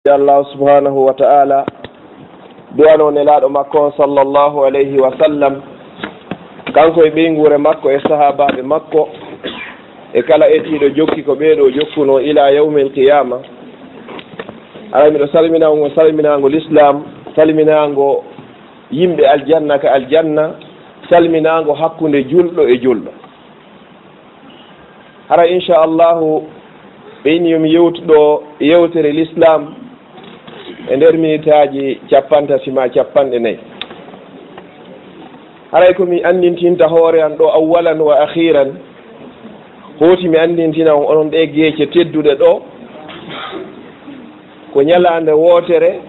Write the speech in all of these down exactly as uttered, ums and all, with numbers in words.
Allah subhanahu wa ta'ala, du'ano nelaaɗo makko on sallallahu alayhi wa sallam, kanko e ɓeynguure makko e sahaabaaɓe makko, e kala etiiɗo jokki ko ɓeeɗo jokkuno ila yawmil qiyama. Aray miɗo salmina on salminaango l'islam, salminaango yimɓe aljanna ka aljanna, salminaango hakkunde julɗo e julɗo. Hara, inchallahu, ɓe inni yo mi yewtu ɗo yewtere l'islam e nder minitaaji cappanɗe tati ma cappanɗe nayi. Haray ko mi anndintinta hoore an ɗo, awwalan wa akhiran, hooti mi anndintina on onon ɗe geece tedduɗe ɗo, ko ñalaande wootere,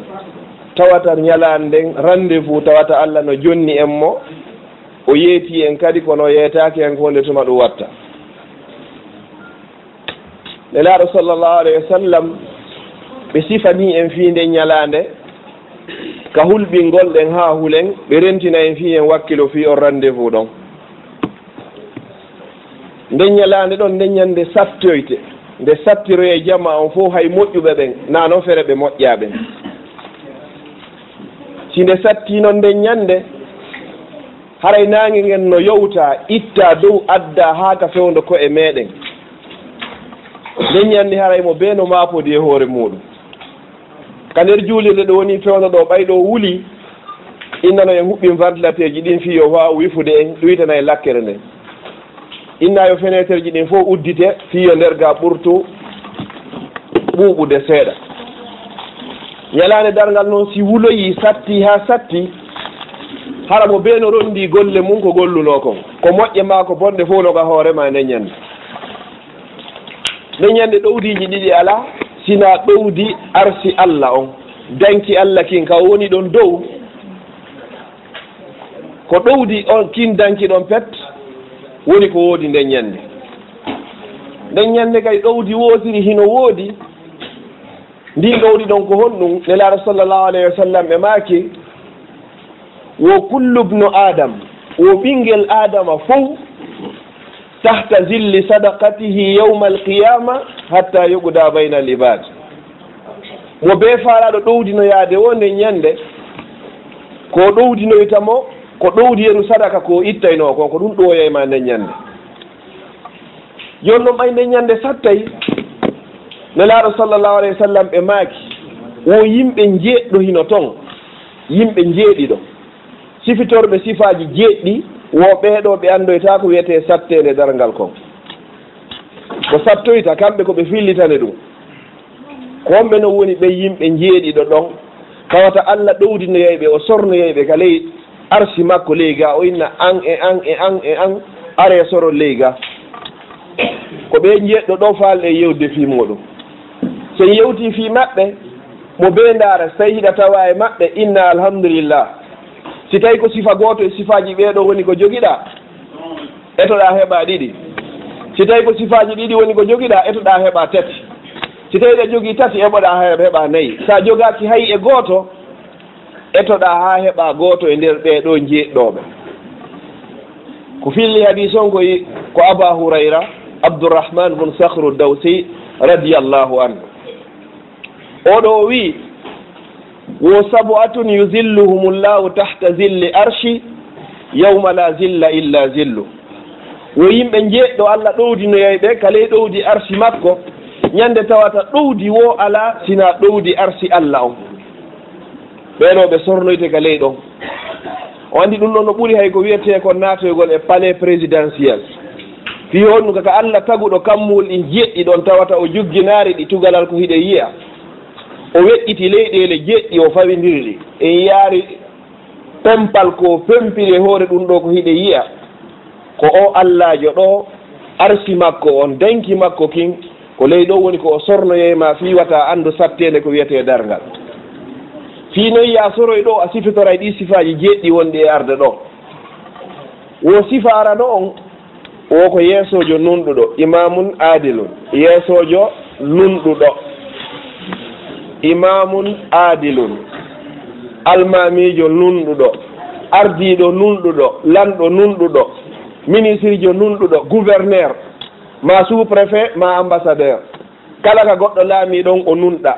tawata ñalaande nden rendez-vous, tawata Allah no jonni en mo, o yeeti en kadi, kono o yeetaaki en ko nde tuma ɗum watta. Nelaaɗo sallallahu alayhi wa sallam, ɓe sifanii en fii nden ñalaande, ka hulɓingol ɗen haa hulen, ɓe rentina en fii en wakkilo fii on rendez-vous ɗon. Nden ñalaande ɗon, nden ñande sattoyte, nde sattiroye jama on fof, hay moƴƴuɓe ɓen, naa non fere ɓe moƴƴaa ɓen. Si nde satti non nden ñande, haray naange ngen no yowta, itta dow, adda haa ka fewndo ko'e meɗen. Nden ñande haray mo bee no maapodi e hoore muuɗum. Ka nder juulirde ɗo woni fewndo ɗo, ɓay ɗo wuli, inna no en huɓɓin ventilateeji ɗin fii yo waaw wifude en, ɗuytana en lakkere nden. Inna yo feneeterji ɗin fof uddite, fii yo nder ga ɓurtu ɓuuɓude seeɗa. Ñalaande darngal non, si wuloyi, satti haa satti, hara mo bee no rondi golle mum ko gollunoo kon, ko moƴƴe maa ko bonɗe fof no ga hoore maa nden ñande. Nden ñande ɗowdiiji ɗiɗi alaa, sinaa ɗowdi arsi Allah on, danki Allah kin ka woni ɗon dow. Ko ɗowdi on kin danki ɗon pet woni ko woodi nden ñande. Nden ñande kay ɗowdi wootiri hino woodi. Ndin ɗowdi ɗon ko honɗum? Nelaaɗo sallallahu alayhi wa sallam ɓe maaki, wo kullu bnu Adam, wo ɓinngel Adama fow, tahta zilli sadaqatihi yawmal qiyama hatta yuqda baynal ibad. Mo bee faalaaɗo ɗowdinoyaade wo nden ñande, ko ɗowdinoyta mo, ko ɗowdi yeru sadaka ko ittaynoo kon, ko ɗum ɗowoyay ma nden ñande. Jooni non ɓay nden ñande sattay, Nelaaɗo sallallahu alayhi wa sallam ɓe maaki, wo yimɓe njeeɗɗo hino ton, yimɓe njeeɗiɗo. Sifitorɓe sifaaji jeeɗɗi, wo ɓee ɗoo ɓe anndoytaa ko wiyetee satteende darngal kon. Ko sattoyta, kamɓe ko ɓe fillitane ɗum. Ko homɓe non woni ɓen yimɓe njeeɗiɗo ɗon? Tawata Alla ɗowdinoyay ɓe, o sornoyay ɓe ka ley arsi makko ley ga, o inna an e an e an e an, aree soron ley ga. Ko ɓe njeeɗiɗo ɗoo faalɗen yewtude fii muuɗum. So en yewtii fii maɓɓe, mo bee ndaara, si tawii hiɗa tawaa e maɓɓe, inna alhamdulillah. Si tawii ko sifa gooto e sifaaji ɓee ɗoo woni ko jogiɗaa, etoɗaa heɓaa ɗiɗi. Si tawii ko sifaaji ɗiɗi woni ko jogiɗaa, etoɗaa heɓaa tati. Si tawii ɗa jogii tati, eɓoɗaa heɓaa nayi. Sa jogaaki hay e gooto, etoɗaa haa heɓaa gooto e nder ɓee ɗoo njeeɗiɗo ɓe. Ko filli hadiis on ko i-, ko Aba Hurayra, Abdurrahman bun Sakhru Dawsi, radiyallahu anhu. Oo ɗoo o wi'i, "Wo sab'atun yuzilluhumullahu tahta zilli arshi, yawma la zilla illa zillu." Wo yimɓe njeeɗiɗo Alla ɗowdinoyay ɓe ka ley ɗowdi arsi makko, ñande tawata ɗowdi woo alaa sinaa ɗowdi arsi Alla on. Ɓee ɗoo ɓe sornoyte ka ley ɗon. O anndi ɗum ɗon no ɓuri hay ko wiyetee kon naatoygol e palais présidentiel. Fii honɗum? Ka, ka Alla taguɗo kammuuli ɗin jeeɗiɗi ɗon, tawata o jugginaari ɗi tugalal ko hiɗen yi'a. O weƴƴiti leyɗeele jeeɗiɗi, o fawindiri ɗi. En yaari pempal ko pempiri e hoore ɗum ɗoo ko hiɗen yi'a. Ko o Allaajo ɗoo, arsi makko on, danki makko kin, ko ley ɗoo woni ko o sornoyay ma fii wata anndu satteende ko wiyetee darngal. Fii noy yaa soroy ɗoo, a sifitoray ɗii sifaaji jeeɗiɗi wonɗi e arde ɗoo. Wo sifa arano on, wo ko yeesoojo nunɗuɗo, imaamun aadilun, yeesoojo nunɗuɗo, imaamun aadilun, almaamiijo nunɗuɗo, ardiiɗo nunɗuɗo, lanɗo nunɗuɗo, ministirjo nunɗuɗo, gouverneur, ma sous-préfet, ma ambassadeur. Kala ka goɗɗo laamii ɗon o nunɗa.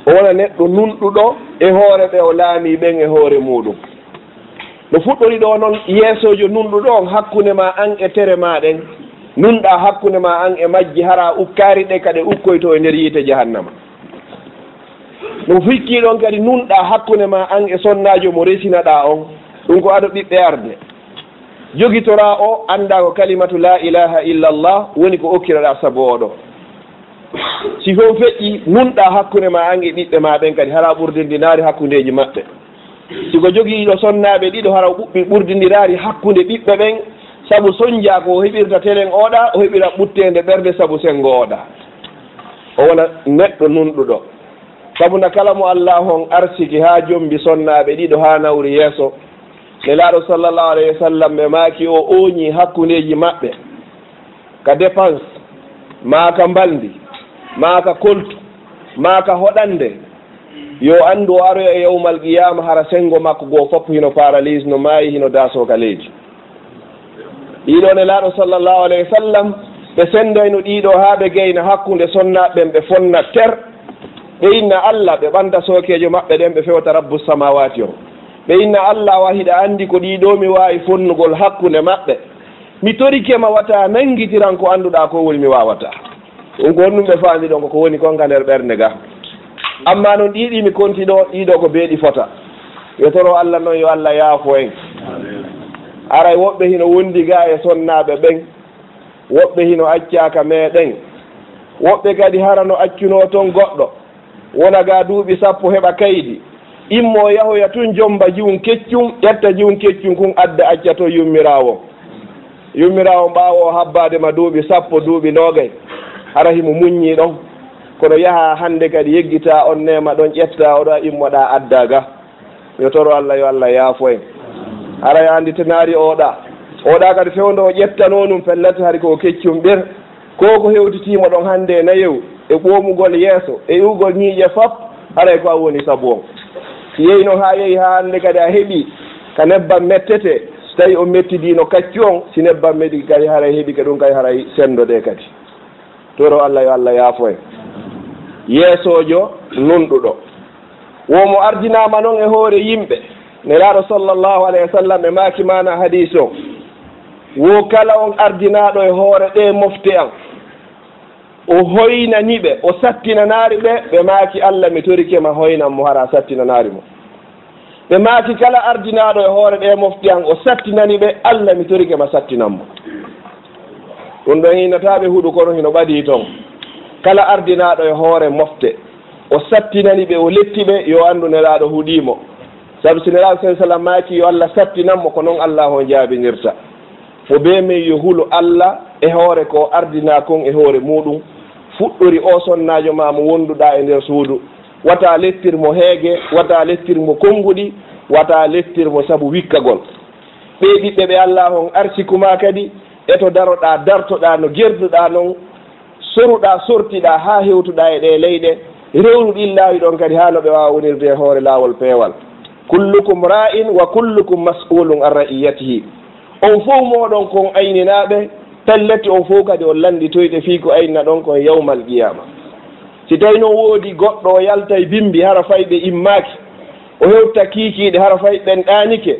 O wona neɗɗo nunɗuɗo e hoore ɓe o laamii ɓen e hoore muuɗum. No fuɗɗori ɗoo non, yeesoojo nunɗuɗo on hakkunde maa an e tere maa ɗen, nunɗaa hakkunde maa an e majji, hara ukkaari ɗe ka ɗe ukkoytoo e nder yiite jahannama. No fikkii ɗon kadi, nunɗaa hakkunde maa an e sonnaajo mo resinaɗaa on, ɗum ko ado ɓiɓɓe arde. Jogitoraa o, anndaa ko kalimatu laa ilaaha illallah woni ko okkiraɗaa sabu oo ɗoo. Si fof feƴƴi, nunɗaa hakkunde maa an e ɓiɓɓe maa ɓen kadi, hara ɓurdindinaari hakkundeeji maɓɓe. Si ko jogiiɗo sonnaaɓe ɗiɗo, hara o ɓuɓɓi ɓurdindiraari hakkunde ɓiɓɓe ɓen, sabu sonnjaa ko o heɓirta telen oo ɗaa, o heɓira ɓutteende ɓernde sabu senngo oo ɗaa. O wona neɗɗo nunɗuɗo. Sabu na kala mo Allaahu on arsiki haa jombi sonnaaɓe ɗiɗo haa nawri yeeso, Nelaaɗo sallallahu alayhi wa sallam ɓe maaki o ooñii hakkundeeji maɓɓe ka dépense, maa ka mbalndi, maa ka koltu, maa ka hoɗannde, yo anndu o aroya e yawmal qiyaama hara senngo makko goo fof hino paralyse, no maayi, hino daasoo ka leydi. Ɗiɗo Nelaaɗo sallallahu alayhi wa sallam, ɓe senndayno ɗiɗo haa ɓe gayna hakkunde sonnaaɓe ɓen, ɓe fonna ter, ɓe inna Alla, ɓe ɓanta sookeejo maɓɓe ɗen, ɓe fewta Rabbu Samawaati on. Ɓe inna Alla, wa hiɗa anndi ko ɗiɗo mi waawi fonnugol hakkunde maɓɓe. Mi torike ma wata nanngitiran ko annduɗaa ko woni mi waawataa. Ɗum ko honɗum ɓe faami ɗon ko ko woni kon ka nder ɓernde ga. Amma non ɗiɗi mi konti ɗo, ɗiɗo ko beeɗi fota. Yo toro Alla non, yo Alla yaafo en. Aray woɓɓe hino wondi ga e sonnaaɓe ɓen, woɓɓe hino accaa ka meɗen, woɓɓe kadi hara no accunoo ton goɗɗo, wona ga duuɓi sappo heɓa kaydi, immoo yahoya tun jomba jiwun keccun, ƴetta jiwun keccun kun adda acca ton yummiraawo. Yummiraawo ɓaawo o habbaade ma duuɓi sappo, duuɓi noogay, hara himo muññii ɗon. Kono yaha hannde kadi yeggitaa on neema ɗon, ƴettaa o ɗo a immoɗaa addaa ga. Yo toro Alla, yo Alla yaafo en. Hara yo anndi tenaari oɗa. Oɗa kadi fewndo o ƴettanoo ɗum pellet hari ko keccum ɓer. Ko ko hewtitii mo ɗon hannde e nayew, e ɓoomugol yeeso, e iwgol ñiiƴe fap, haray ko a woni sabu on. Si yehi noon haa yehi haa hannde kadi a heɓi ka nebbam mettete, so tawi o mettidiino kaccu on, si nebbam meɗi kadi haray heɓi ka ɗum kadi haray senndo de kadi. Toro Alla yo Alla yaafo en. Yeesoojo nunɗuɗo. Wo mo ardinaama noon e hoore yimɓe. Nelaaɗo sallallahu alayhi wa sallam e maaki maana hadiis on. Wo kala on ardinaaɗo e hoore ɗee mofte an. O hoynani ɓe, o sattinanaari ɓe, ɓe maaki, "Alla, mi torike ma, hoynan mo, hara a sattinanaari mo." Ɓe maaki, "Kala ardinaaɗo e hoore ɗee mofte an, o sattinani ɓe, Alla, mi torike ma, sattinan mo." Ɗum ɗon hinnataa ɓe huɗu, kono hino ɓadii ton. Kala ardinaaɗo e hoore mofte, o sattinani ɓe, o letti ɓe, yo anndu Nelaaɗo huɗii mo. Sabu si Nelaaɗo sallallahu alayhi wa sallam maaki, "Yo Alla sattinan mo," ko noon Alla on jaabinirta. Mo bee men yo hulu Alla e hoore ko ardinaa kon e hoore muuɗum, fuɗɗori oo sonnaajo maa mo wonduɗaa e nder suudu. Wata lettir mo heege, wata lettir mo konnguɗi, wata lettir mo sabu wikkagol. Ɓee ɓiɓɓe ɓe Alla on arsiku maa kadi, e to daroɗaa, dartoɗaa no gerduɗaa non, soruɗaa, sortiɗaa haa hewtuɗaa e ɗee leyɗe, rewru ɗin laawi ɗon kadi haa no ɓe waawa wonirde e hoore laawol peewal. "Kullukum ra'in wa kullukum mas'ulun an ra'iyatihi." On fof mooɗon kon ayninaaɓe, pellet on fof kadi on lannditoyɓe fii ko aynina ɗon kon yawmal qiyaama. Si tawi noon woodi goɗɗo o yaltay bimbi hara fayɓe immaaki, o hewta kiikiiɗe hara fayɓe ɓen ɗaanike,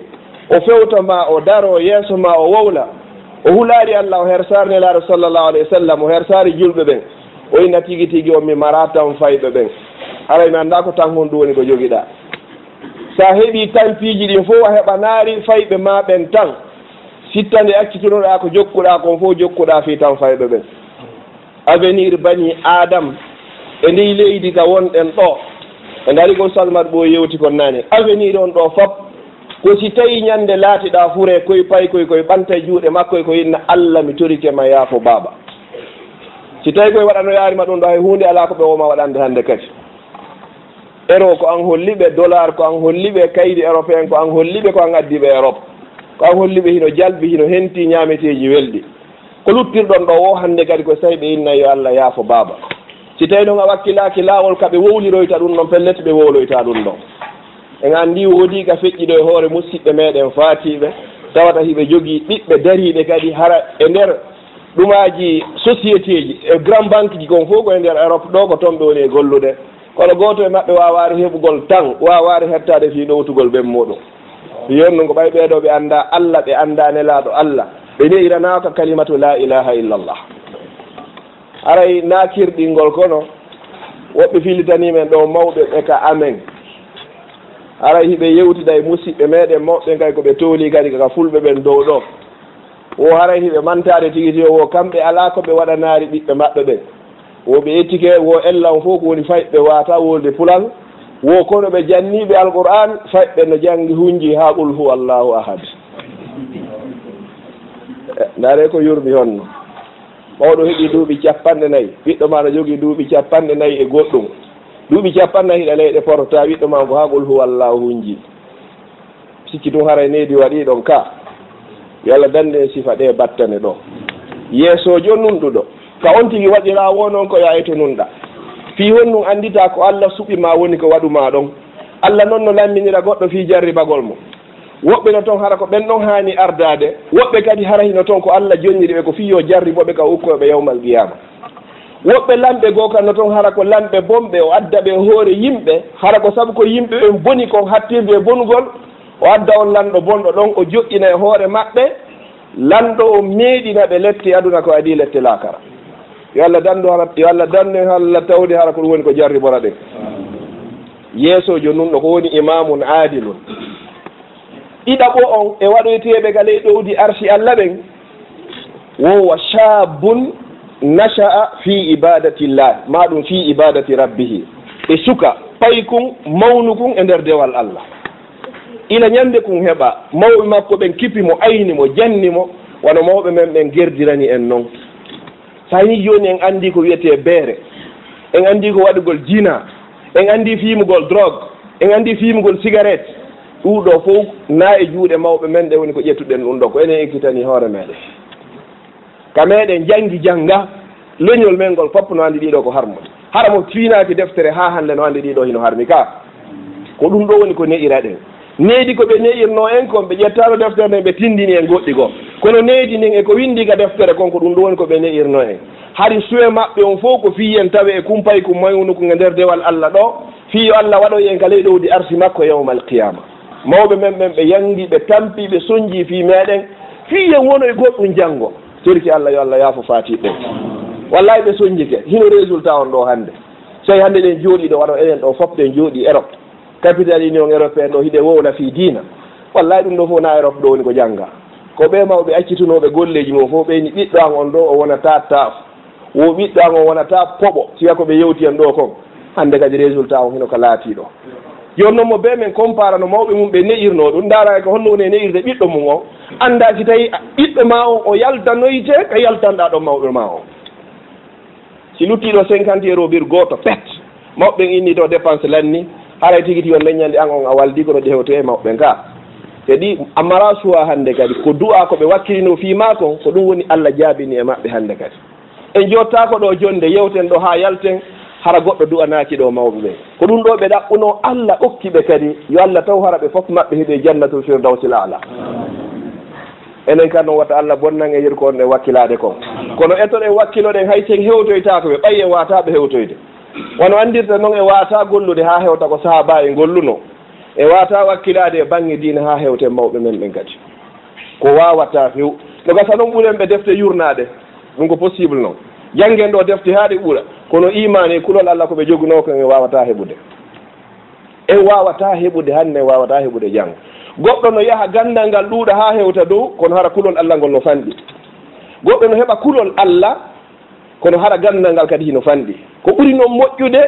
o fewta ma, o daro yeeso ma, o wowla, o hulaari Alla, o hersaari Nelaaɗo sallallahu alayhi wa sallam, o hersaari julɓe ɓen, o inna tigi tigi on mi maraa tan fayɓe ɓen. Haray mi anndaa ko tan honɗum woni ko jogiɗaa. Sa heɓii tampiiji ɗin fof a heɓanaari fayɓe ma ɓen tan. Sitta nde accitunoɗaa ko jokkuɗaa kon fof jokkuɗaa fii tan fayɓe ɓen. Avenir bani Adam e ndey leydi ka wonɗen ɗo. E ndaari ko Ustaz Mat Ɓooy yewti kon naane. Avenir on ɗo fop ko si tawi ñande laatiɗaa fure koy pay koy koy ɓanta juuɗe makko e ko inna Alla mi torike ma yaafo baaba. Si tawi koy waɗanoyaari ma ɗum ɗo hay huunde alaa ko ɓe woma waɗande hannde kadi. Euro ko an holli ɓe, dollar ko an holli ɓe, kaydi européen ko an holli ɓe, ko an addi ɓe Europe. Ko an holli ɓe hino jalbi, hino henti ñaameteeji welɗi. Ko luttirɗon ɗo wo hannde kadi ko tawi ɓe inna yo Alla yaafo baaba. Si tawi noon a wakkilaaki laawol ka ɓe wowliroyta ɗum ɗon, pellet ɓe wowloyta ɗum ɗon. En anndi woodi ka feƴƴi ɗo e hoore musiɓɓe meɗen faatiiɓe, tawata hiɓe jogii ɓiɓɓe dariiɓe kadi hara e nder ɗumaaji société ji e grand banque ji kon fof ko e nder Europe ɗo ko toon ɓe woni e gollude. Kono gooto e maɓɓe waawaari heɓugol tan, waawaari hettaade fii ɗowtugol ɓen muuɗum. Fii honɗum? Ko ɓay ɓee ɗoo ɓe anndaa Alla, ɓe anndaa Nelaaɗo Alla, ɓe ne'iranaaka kalimatu laa ilaaha illallah. Haray naa kirɗingol, kono woɓɓe fillitanii men ɗoo mawɓe ɓe ka amen. Haray hiɓe yewtida e musiɓɓe meɗen mawɓe ɓen, kay ko ɓe toolii kadi ka fulɓe ɓen dow ɗoo. Wo haray hiɓe mantaade tigi tigi, wo kamɓe alaa ko ɓe waɗanaari ɓiɓɓe maɓɓe ɓen. Wo ɓe ettike, wo ella on fof ko woni fay ɓe waata wolde pulal. Wo kono ɓe janniiɓe Alqur'aan, fay ɓe no janngi hunji haa qul huwa Allahu ahad. Eh, ndaaree ko yurmi honno. Mawɗo heɓii duuɓi cappanɗe nayi, ɓiɗɗo maa no jogii duuɓi cappanɗe nayi e goɗɗum. Duuɓi cappanɗe nayi hiɗa leyɗe Port, tawa ɓiɗɗo maa ko haa qul huwa Allahu hunji. Sikki tun haray needi waɗii ɗon ka. Yo Alla dandu en sifa ɗee battane ɗoo. Yeesoojo nunɗuɗo. Ka on tigi waɗiraa wo non ko yo a eto nunɗa. Fii honɗum? Annditaa ko Alla suɓi maa woni ko waɗu maa ɗon. Alla non no lamminira goɗɗo fii jarribagol mo. Woɓɓe no ton hara ko ɓen ɗon haani ardaade. Woɓɓe kadi hara hino ton ko Alla jonniri ɓe ko fii yo jarribo ɓe ka ukkoyo ɓe yawmal qiyaama. Woɓɓe lanɓe goo kan no ton hara ko lanɓe bonɓe, o adda ɓe e hoore yimɓe, hara ko sabu ko yimɓe ɓen boni kon hattirde e bonugol, o adda on lanɗo bonɗo ɗon, o joɗɗina e hoore maɓɓe, lanɗo on meeɗina ɓe lette aduna ko adii lette laakara. Yo Alla dandu hara, yo Alla dandu en Alla tawde hara ko ɗum woni ko jarribora ɗen. Yeesoojo nunɗo ko woni imaamun aadilun. Ɗiɗaɓo on e waɗoyteeɓe ka ley ɗowdi arsi Alla ɓen, wo wa shaabun nasha'a fi ibadatillah, maa ɗum fi ibadati rabbihi. E suka paykun mawnukun e nder dewal Alla. Ila ñande kun heɓa, mawɓe makko ɓen kipi mo, ayni mo, janni mo, wano mawɓe men ɓen gerdirani en non. So a yii jooni en anndii ko wiyetee beere, en anndii ko waɗugol jina, en anndii fiimugol drogue, en anndii fiimugol cigarette, ɗuu ɗoo fof naa e juuɗe mawɓe men ɗe woni ko ƴettuɗen ɗum ɗoo, ko enen ekkitanii hoore meɗen. Ka meɗen janngi jannga, leñol men ngol fof no anndi ɗii ɗoo ko harmude. Hara mo fiinaaki deftere haa hannde no anndi ɗii ɗoo hino harmi ka. Ko ɗum ɗoo woni ko ne'iraɗen. Needi ko ɓe ne'irnoo en kon, ɓe ƴettaano deftere nden, ɓe tinndini en goɗɗi goo. Kono needi ndin e ko winndii ka deftere kon, ko ɗum ɗum woni ko ɓe ne'irnoo en. Hari suwe maɓɓe on fof ko fii en tawe e kumpay kun mawnukun e nder dewal Alla ɗoo, fii yo Alla waɗoy en ka ley ɗowdi arsi makko yawmal qiyaama. Mawɓe men ɓen, ɓe yanngi, ɓe tampi, ɓe sonjii fii meɗen, fii en wonoy goɗɗum janngo. Torki Alla, yo Alla yaafo faatiiɓe ɓen. Wallahi, ɓe sonjike. Hino résultat on ɗoo hannde. Sey hannde ɗen jooɗii ɗoo, wano enen ɗoo fof ɗen jooɗii Europe. Capitale Union Européenne ɗoo, hiɗen wowla fii diina. Wallahi, ɗum ɗoo fof na Europe ɗoo woni ko jannga. Ko ɓee mawɓe accitunooɓe golleeji mum fof, ɓeyni ɓiɗɗo an on ɗoo, o wona taat taaf. Wo ɓiɗɗo an on wona taat poɓo, siya ko ɓe yewti en ɗoo kon. Hannde kadi résultat on hino ka laatii ɗoo. Jooni non mo bee men comparano mawɓe mum ɓe ne'irnoo ɗum, ndaara ko honno woni e ne'irde ɓiɗɗo mum on. Anndaa si tawi ɓiɗɗo maa on o yaltanoyte ka yaltanɗaa ɗon mawɓe maa on. Si luttii ɗoo cinquante euro bir gooto, pet, mawɓe ɓen inni to dépense lanni, haray tigi tigi on leññande an on a waldii, kono ɗi hewtoyi e mawɓe ɓen ka. Kadi a maraa suwaa hannde kadi, ko du'aa ko ɓe wakkilinoo fii maa kon, ko ɗum woni Alla jaabini e maɓɓe hannde kadi. En jooɗtaako ɗoo jonnde, yewten ɗoo haa yalten, hara goɗɗo du'anaaki ɗoo mawɓe ɓen. Ko ɗum ɗoo ɓe ɗaɓɓunoo Alla okki ɓe kadi, yo Alla taw hara ɓe fof maɓɓe heɓe Jannatul Firdawsil Aala. Enen kan non wata Alla bonnan en yeru ko on e wakkilaade kon. Kono etoɗen wakkiloɗen hay sen hewtoytaako ɓe, ɓay en waataa ɓe hewtoyde. Wano anndirta non e waataa gollude haa hewta ko sahaabaaɓe gollunoo. E waataa wakkilaade e baŋŋe diina haa hewten mawɓe men ɓen kadi. Ko waawataa few. No gasa non ɓuren ɓe defte yurnaaɗe. Ɗum ko possible non. Janngen ɗoo defte haa ɗe ɓura. Kono iimaan e kulol Alla ko ɓe jogunoo kon e waawataa heɓude. En waawataa heɓude hannde, en waawataa heɓude janngo. Goɗɗo no yaha ganndal ngal ɗuuɗa haa hewta dow, kono hara kulol Alla ngol no fanɗi. Goɗɗo no heɓa kulol Alla, kono hara ganndal ngal kadi hino fanɗi. Ko ɓuri non moƴƴude,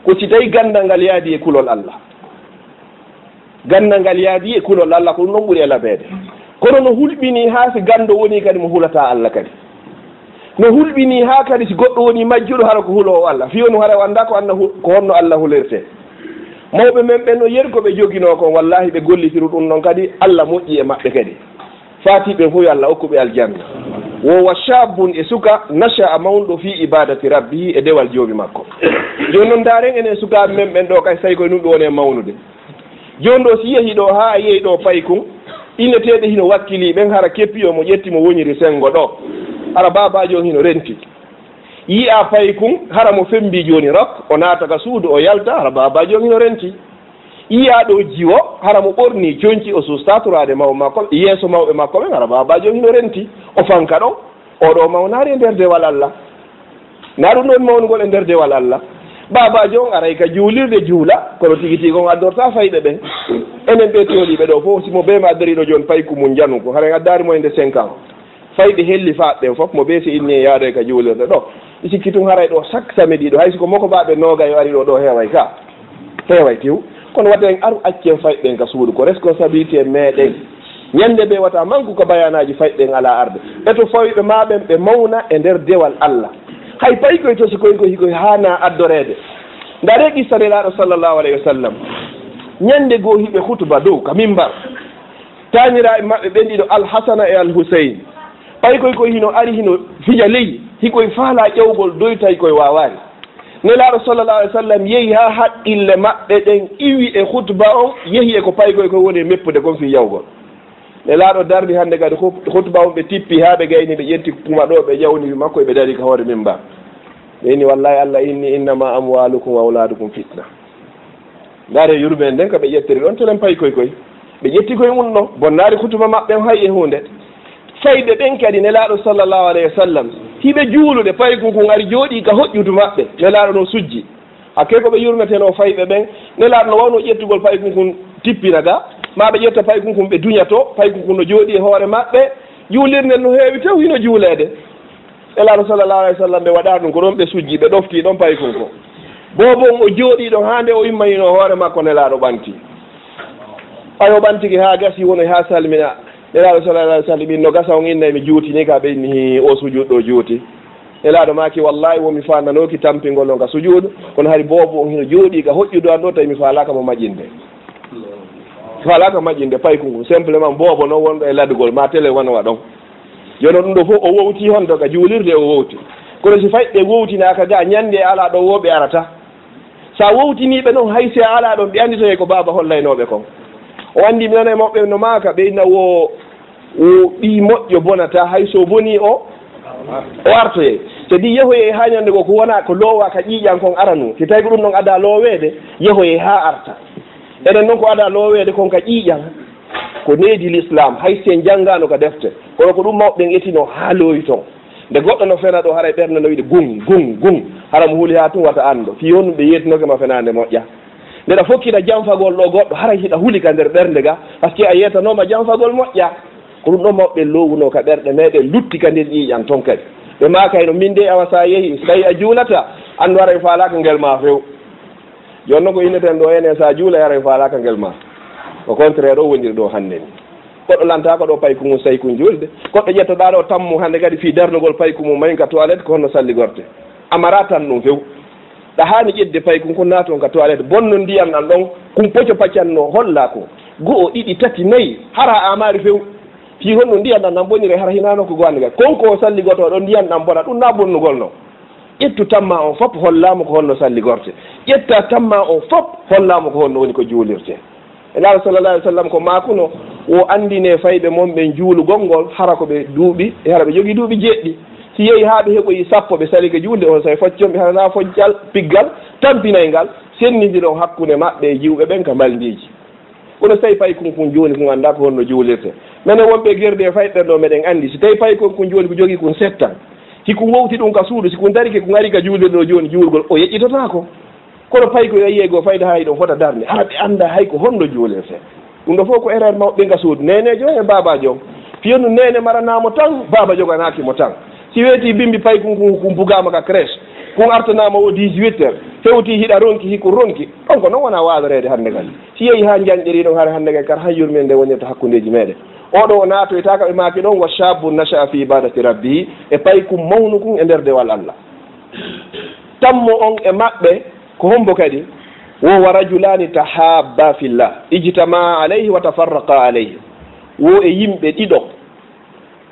ko si tawi ganndal ngal yaadii e kulol Alla. Ganndal ngal yaadii e kulol Alla, ko ɗum non ɓuri e labeede. Kono no hulɓinii haa si ganndo wonii kadi mo hulataa Alla kadi. No hulɓinii haa kadi si goɗɗo wonii majjuɗo hara ko huloowo Alla. Fii on hara o anndaa ko Alla hu-, ko honno Alla hulirtee. Mawɓe men ɓen no yeru ko ɓe joginoo kon, wallaahi ɓe gollitiru ɗum non kadi, Alla moƴƴi e maɓɓe kadi. Faatiiɓe fof yo Alla okku ɓe aljanna. Wo wa shaabun e suka nasha'a mawnɗo fii ibaadati rabbihi e dewal joomi makko. Jooni non ndaaren enen sukaaɓe men ɓen ɗoo kay, so tawi koye ɗum ɓe woni e mawnude. Jooni ɗoo, si yehii ɗoo haa a yehii ɗoo paykun, inneteeɓe hino wakkilii ɓen, hara keppi o mo ƴetti mo woñiri senngo ɗoo. Hara baabaajo on hino renti. Yiya paykun, hara mo fembi jooni rak, o naata ka suudu, o yalta, hara baabaajo on hino renti. Yiya ɗo jiwo, hara mo ɓorni conci, o susta turaade mawɓe makko, yeeso mawɓe makko ɓen, hara baabaajo on hino renti. O fanka ɗon, o ɗo mawnaari e nder dewal Alla. Na ɗum ɗon mawnugol e nder dewal Alla. Baabaajo on aray ka juulirde juula, kono tigi tigi on addorta fayɓe ɓen. Enen ɓe tooliiɓe ɗo fof, si mo bee ma addoriiɗo jooni paykun mun njanu ko, hara en addaari mo e nde cinq ans. Fayɓe helli faaɓe ɓen fof, mo bee si inni e yaade ka juulirde ɗo. Mi sikki tun haray ɗo chaque samedi ɗo, hay si ko mokobaaɓe noogay o ari ɗo, ɗo heeway ka. Heeway tew. Kono wata en aru accen fayɓe ɓen ka suudu, ko responsabilité meɗen. Ñande ɓe wata manku ka bayanaaji fayɓe ɓen alaa arde. E to fayɓe ma ɓen ɓe mawna e nder dewal Alla. Hay paykoy to si koy koy hikoy haana addoreede. Ndaaree qissa Nelaaɗo sallallahu alayhi wa sallam. Ñande goo hiɓe hutuba dow ka mimbar. Taaniraaɓe maɓɓe ɓen ɗiɗo, Al Hasana e Al Huseyn. Paykoy koy hino ari, hino fija ley, hikoy faalaa ƴawgol doy, tawi koy waawaani. Nelaaɗo sallallahu alayhi wa sallam yehi haa haqqille maɓɓe ɗen iwi e hutuba on, yehi e ko paykoy koy woni e meppude kon fii yawgol. Nelaaɗo darni hande kadi hut-, hutuba on, ɓe tippi haa ɓe gayni, ɓe ƴetti kuma ɗo, ɓe ƴawni makko, ɓe dari ka hoore mimbar. Ɓe inni, "Wallahi, Allah inni, innama amwalukum wa auladukum fitna." Ndaaree yurmeende nden ka ɓe ƴettiri ɗon, telen paykoy koy. Ɓe ƴetti koye mun ɗon, bonnaari hutuba maɓɓe on hay e huunde. Fayɓe ɓen kadi Nelaaɗo sallallahu alayhi wa sallam, hiɓe juulude, paykun kun ari jooɗii ka hoƴƴudu maɓɓe. Nelaaɗo no sujji. Hakkee ko ɓe yurmetenoo fayɓe ɓen. Nelaaɗo no waawno ƴettugol paykun kun tippina ga, maa ɓe ƴetta paykun kun ɓe duña to, paykun kun no jooɗii e hoore maɓɓe. Juulirde nden no heewi tew hino juuleede. Nelaaɗo sallallahu alayhi wa sallam, ɓe waɗaa ɗum, ko ɗon ɓe sujji, ɓe ɗoftii ɗon paykun kun. Boobo on o jooɗii ɗon haa nde o immayino hoore makko, Nelaaɗo ɓanti. Ɓay o ɓantike haa gasi, woni haa salmina. Nelaaɗo sallallahu alayhi wa sallam, inno gasa on inna mi juuti ni ka, ɓe inni, "Hii, o sujuud ɗo juuti." Nelaaɗo maaki, "Wallahi, wo mi faandanooki tampingol on ka sujuud, kono hari boobo on hino jooɗii ka hoƴƴudu an ɗo, tawi mi faalaaka mo maƴinde." Faalaaka maƴinde paykun kun, simplement boobo non wonɗo e ladugol, maa tele wano wa ɗon. Jooni ɗum ɗo fof o wowti honto ka juulirde o wowti. Kono si fayɓe wowtinaaka ga, ñande alaa ɗo wo ɓe arata. Sa wowtinii ɓe non, hay si a alaa ɗon, ɓe annditoyay ko baaba hollaynooɓe kon. O anndi mi nana e maɓɓe no maaka, ɓe inna wo, wo ɓii moƴƴo bonata, hay so bonii o, o artoyay. Kadi yehoyay haa ñande goo ko wona ko loowa ka ƴiiƴan kon aranu. Si tawi ko ɗum ɗon adaa looweede, yehoyay haa arta. Enen non ko adaa looweede kon ka ƴiiƴan, ko needi l'islam, hay si en janngaano ka defte. Kono ko ɗum mawɓe ɓen etino haa loowi ton. Nde goɗɗo no fena ɗo, haray ɓernde no wiɗi gun, gun, gun. Hara mo huli haa tun wata anndo. Fii honɗum ɓe yeetinoke ma fenaande moƴƴa? Nde ɗa fokkita janfagol ɗo goɗɗo, haray hiɗa huli ka nder ɓernde ga, parce que a yeetanooma janfagol moƴƴa. Ko ɗum ɗon mawɓe loowunoo ka ɓerɗe meɗen, lutti ka nder ƴiiƴan ton kadi. Ɓe maakayno, min de awa sa yehi, so tawi a juulata, anndu haray faalaaka ngel ma few. Jooni non ko inneten ɗo enen, sa juula haray faalaaka ngel ma. Au contraire, o woniri ɗo hannde ni. Goɗɗo lantaako ɗo paykun saykun juulde. Goɗɗo ƴettoɗaa ɗo tammu hannde kadi fii darnugol paykun mum mayin ka toilette, ko honno salligorte? A maraa tan ɗum few. Ɗa haani ƴettude paykun kun, naaton ka toilette, bonnon ndiyan ɗan ɗon, kun poco paccanno holla kun. Go'o, ɗiɗi, tati, nayi, hara a maari few. Fii honno ndiyan ɗan ɗan bonire, hara hinaano ko go'o hannde kadi. Kon ko salligotoo ɗon ndiyan ɗan bona, ɗum na bonnugol non. Ƴettu tamma on fop, hollaa mo ko honno salligorte. Ƴetta tamma on fop, hollaa mo ko honno woni ko juulirte. E Nelaaɗo sallallahu alayhi wa sallam ko maakuno, wo anndinee fayɓe mon ɓen juulugol ngol, hara ko ɓe duuɓi, e hara ɓe jogii duuɓi jeeɗiɗi. Si yehi haa ɓe heɓoyi sappo, ɓe salike juulde, on saa'i foccon ɓe, hara na foccal piggal tampinay ngal, senndindiron hakkunde maɓɓe e jiwɓe ɓen ka mbalndiiji. Kono si tawi paykun kun jooni kun anndaa ko honno juulirte. Menen wonɓe Gerde e fayɓe ɗo, meɗen anndi, si tawi paykun kun jooni ko jogii kun sept ans, si kun wowti ɗum ka suudu, si kun darike, kun ari ka juulirde ɗo jooni, juulgol o yeƴƴitotaako. Kono paykoy a yi'ay goo fayda hay ɗon fota darnde, hara ɓe anndaa hay ko honno juulirte. Ɗum ɗo fof ko erreur mawɓe ɓen ka suudu, neeneejo e baabaajo on. Fii honɗum neene maranaama mo tan, baaba joganaaki mo tan. Si weetii bimbi paykun kun, kun bugaama ka crèche, kun artanaama wo dix-huit heures, hewtii hiɗa ronki, hikun ronki. Ɗon ko non wona waaloreede hannde kadi. Si yehi haa njanƴerii ɗon, hara hannde kadi kar han yurmeende wonirta hakkundeeji meɗen. Oo ɗoo o naatoytaaka ɓe maaki ɗon, "Wa shabbun nasha'a fi ibadati rabbihi", e paykun mawnu kun e nder dewal Alla. Tammo on e maɓɓe ko hombo kadi? Wo, "Wa rajulani tahabba fillah, ijtama'a alayhi wa tafarraqa alayhi." Wo e yimɓe ɗiɗo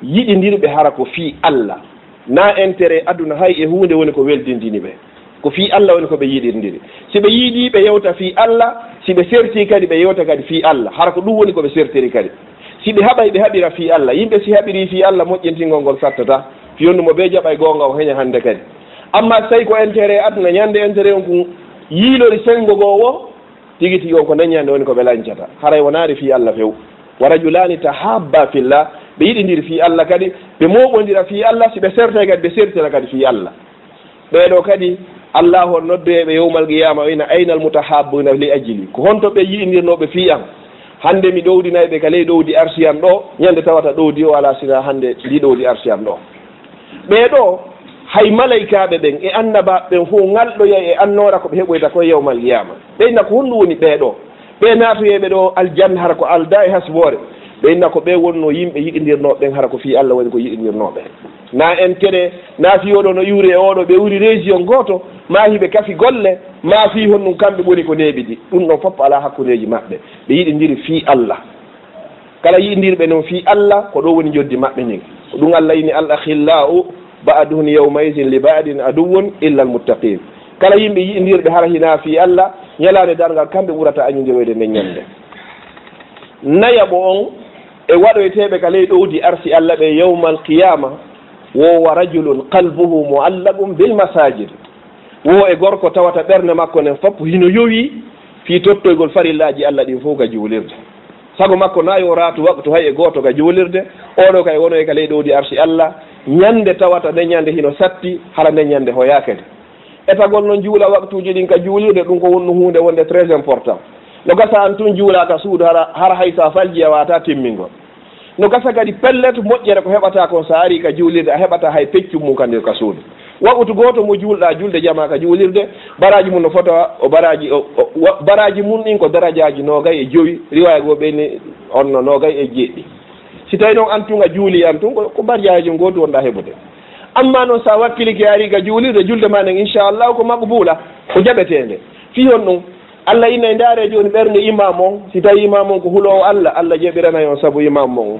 yiɗindirɓe hara ko fii Alla, na intérêt aduna hay e huunde woni ko weldindini ɓe. Ko fii Alla woni ko ɓe yiɗindiri. Si ɓe yiɗii ɓe yewta fii Alla, si ɓe sertii kadi ɓe yewta kadi fii Alla, hara ko ɗum woni ko ɓe sertiri kadi. Si ɓe haɓay ɓe haɓira fii Alla, yimɓe si haɓirii fii Alla, moƴƴintingol ngol sattataa. Fii honɗum mo bee jaɓay goonga o heña hannde kadi. Amma so tawi ko intérêt aduna, ñande intérêt on ko yiilori senngo goo woo, tigi tigi on ko nden ñande woni ko ɓe lancata. Haray wonaali fii Alla few. Wa rajulaani tahaabba fillah, ɓe yiɗindiri fii Alla kadi, ɓe mooɓondira fii Alla, si ɓe sertay kadi, ɓe sertira kadi fii Alla. Ɓee ɗoo kadi, Allaahu on noddoyay ɓe yawmal qiyaama, o wi'a, "Ayna al-mutahaabbuuna li ajli?" Ko honto ɓe yiɗindirnooɓe fii an? Hannde mi ɗowdinay ɓe ka ley ɗowdi arsi an ɗoo, ñande tawata ɗowdi o alaa sinaa hannde ndi ɗowdi arsi an ɗoo. Ɓee ɗoo, hay malaykaaɓe ɓen e annabaaɓe ɓen fow ngalɗoyay e annoora ko ɓe heɓoyta ko e yawmal qiyaama. Ɓe inna ko honɗum woni ɓee ɗoo? Ɓe naatoyayɓe ɗoo aljanna hara ko aldaa e hasboore. Ɓe inna ko ɓe wonnoo yimɓe yiɗindirnooɓe ɓen hara ko fii Alla woni ko yiɗindirnooɓe. Na en keɗe, na fii oɗo no iwri e oɗo, ɓe iwri région gooto, maa hiɓe kafi golle, maa fii honɗum kamɓe ɓuri ko neeɓidi. Ɗum ɗon fof alaa hakkundeeji maɓɓe. Ɓe yiɗindiri fii Alla. Kala yiɗindirɓe non fii Alla, ko ɗoo woni njoddi maɓɓe ndin. Ko ɗum Alla inni, "Al-akhillau ba'duhum yawma'izin li ba'din aduwwun illa al-muttaqin." Kala yimɓe yiɗindirɓe hara hinaa fii Alla, ñalaande darngal kamɓe ɓurata añindiroyde nden ñande. Nayaɓo on e waɗoyteeɓe ka ley ɗowdi arsi Alla ɓe yawmal qiyaama, wo wa rajulun qalbuhu mu'allaqun bil masajid. Wo e gorko tawata ɓernde makko nden fof hino yowi fii tottoygol farillaaji Alla ɗin fof ka juulirde. Sago makko na yo raatu waqtu hay e gooto ka juulirde, oɗo kay wonoy ka ley ɗowdi arsi Alla, ñande tawata nden ñande hino satti, hara nden ñande hoyaa kadi. Etagol non juula waqtuuji ɗin ka juulirde, ɗum ko wonno huunde wonde très important. No gasa an tun juulaa ka suudu, hara, hara hay sa falji a waawataa timmingol. No gasa kadi pellet moƴƴere ko heɓataa kon sa arii ka juulirde, a heɓataa hay peccum mum ka nder ka suudu. Waqtu gooto mo juulɗaa julde jamaa ka juulirde, baraaji mum no fota o baraaji, o, o, wa-, baraaji mum ɗin ko darajaaji noogay e jowi, riwaaya goo ɓeyni on no noogay e jeeɗiɗi. Si tawi non an tun a juuli an tun, ko, ko barjaaji gootu wonɗaa heɓude. Amma non sa wakkilike arii ka juulirde, julde maa nden, inchallahu, ko maqbuula, ko jaɓeteende. Fii honɗum? Alla innay, ndaaree jooni ɓernde imaamu on. Si tawi imaamu on ko huloowo Alla, Alla jaɓiranay on sabu imaamu mon on.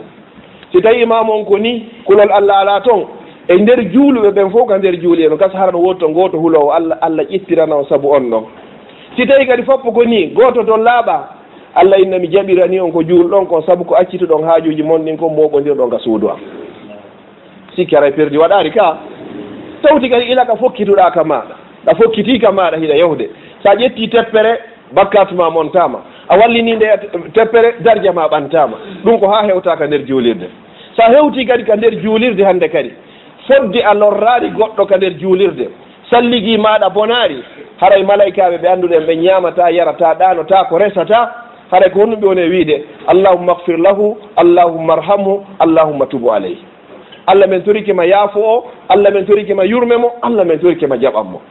Si tawi imaamu on ko nii, kulol Alla alaa ton, e nder juuluɓe ɓen fof ka nder juuli en, no gasa hara no woodi ton gooto huloowo Alla, Alla ƴettirana on sabu on ɗon. Si tawi kadi foppo ko nii, gooto ton laaɓaa, Alla inna mi jaɓiranii on ko juulɗon kon sabu ko accituɗon haajuuji mon ɗin kon mooɓondirɗon ka suudu am. Sikki haray perdi waɗaali ka. Tawti kadi ila ka fokkituɗaa ka maaɗa. Ɗa fokkitii ka maaɗa hiɗa yahude. Sa ƴettii teppere, bakkaatu maa montaama. A wallinii nde teppere, darja maa ɓantaama. Ɗum ko haa hewtaa ka nder juulirde. Sa hewtii kadi ka nder juulirde hannde kadi, fodde a lorraali goɗɗo ka nder juulirde, salligii maaɗa bonaali, haray malaykaaɓe ɓe annduɗen ɓe ñaamataa, yarataa, ɗaanotaa, ko resataa, haray ko honɗum ɓe woni e wiide? "Allahumma ighfir lahu, Allahumma arhamhu, Allahumma tub alayhi." Allah men torike ma yaafo o, Allah men torike ma yurme mo, Allah men torike ma jaɓan mo.